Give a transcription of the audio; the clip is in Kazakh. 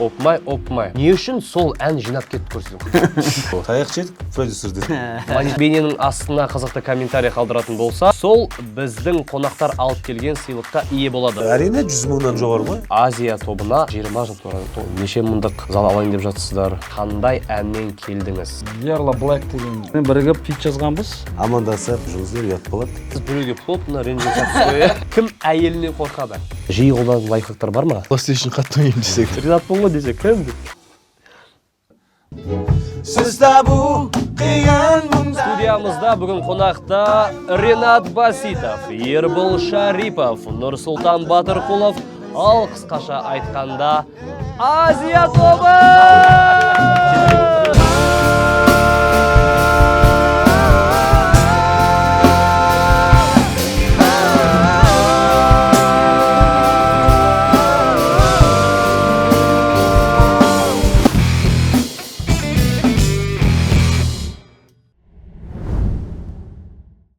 Опмай, опмай. Не үшін сол ән жинап кетті көрсетіп? Таяқ жедік продюсерден. Бейненің астына қызықты комментарий қалдыратын болса, сол біздің қонақтар алып келген сыйлыққа ие болады. Әрине, 100 мыңнан жоғары ғой. Азия тобына 20 жыл неше мыңдық зал алайын деп жатсыздар? Қандай әнмен келдіңіз? Ерла Блэк деген бірігіп фит жазғанбыз. Амандасып жүріңіздер, ұят болады. Сіз біреуге плотно ренжіп жатсыз ғой, иә? Кім әйелінен қорқады? Жиі қолданатын лайфхактар бар ма? PlayStation қатты ойнаймын десек. Ринатпын ғой десе, кім деп. Сіз табу қиын мұнда. Студиямызда бүгін қонақта Ренат Баситов, Ербол Шарипов, Нұрсұлтан Батырқұлов, ал қысқаша айтқанда, Азия тобы!